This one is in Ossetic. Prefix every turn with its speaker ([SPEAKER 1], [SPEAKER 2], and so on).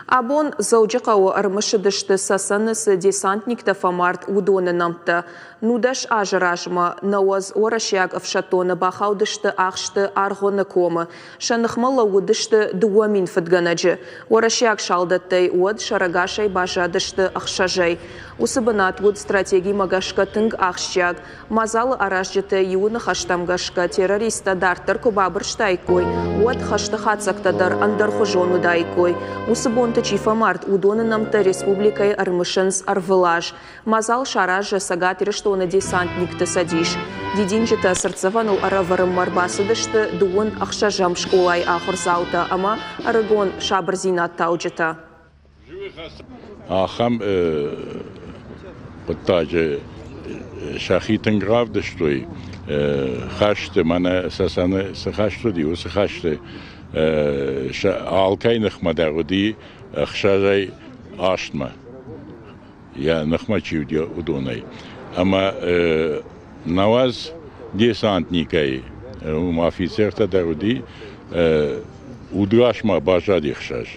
[SPEAKER 1] Абон Дзӕуджыхъӕуы ӕрымысыдысты, Цӕцӕны цы десантниктӕ фӕмард, уыдоны нӕмттӕ. 19 азы размӕ 90 уӕрӕсейаг ӕфсӕддоны бахаудысты ахсты Аргъуыны комы. Сӕ ныхмӕ лӕууыдысты 2000 фыдгӕнӕджы. Уӕрӕсейаг салдӕттӕй уӕд сӕрӕгасӕй баззадысты ӕхсӕзӕй. Уыцы бынат уыд стратегимӕ гӕсгӕ тынг ахсджиаг. Мадзалы аразджытӕ иуы ныхӕстӕм гӕсгӕ, террористтӕ дарддӕр куы бабырстаиккой, уӕд хӕсты хатдзӕгтӕ дӕр ӕндӕрхуызон уыдаиккой. Уыцы бонты чи фӕмард, уыдоны нӕмттӕ республикӕйы ӕрымысынц ӕрвылаз. Мадзал саразы Цӕгат Ирыстоны десантникты цӕдис. Дидинджытӕ цыртдзӕвӕныл ӕрӕвӕрынмӕ ӕрбацыдысты дыууын ӕхсӕзӕм скъолайы ахуырдзаутӕ ӕмӕ ӕрыгон сабырдзинадтауджытӕ.
[SPEAKER 2] Ахӕм хъуыддаджы сӕхи тынг равдыстой хӕсты, мӕнӕ Цӕцӕны цы хӕст уыди, уыцы хӕсты алкӕй ныхмӕ дӕр уыди ӕхсӕзӕй астмӕ, йӕ ныхмӕ чи уыди, уыдонӕй. Ӕмӕ 90 десантникӕй, уым афицертӕ дӕр уыди, удгас ма баззади ӕхсӕз.